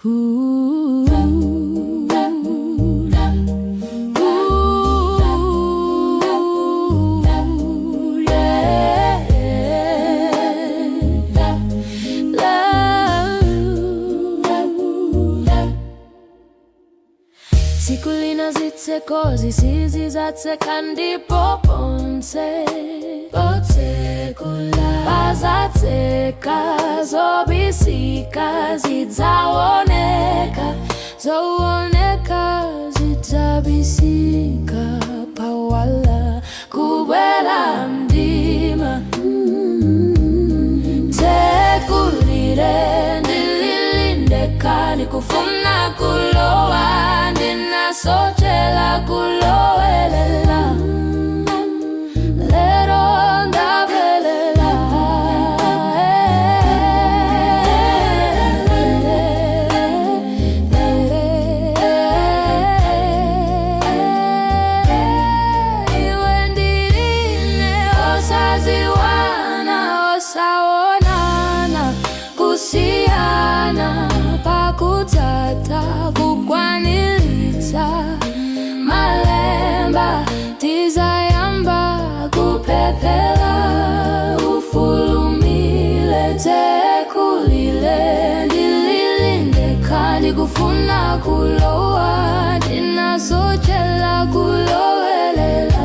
Ooh, ooh, yeah. Love. Tsiku lina zitsekozi sizidzatseka ndipo ponse potsekula pazatseka, zobisika zidzaoneka, zooneka zidzabisika, pawala kubwela mdima. Tsekulire ndililindeka, ndikufuna kulowa, ndinasochela kulowelela, lero ndabwelela. Iwe ndi ine osadziwana, osaonana, kusiyana pakudzatha kukwanilitsa malemba, tizayamba kuphephela ufulumile. Tsekulile ndililindeka, ndikufuna kulowa, ndinasochela kulowelela.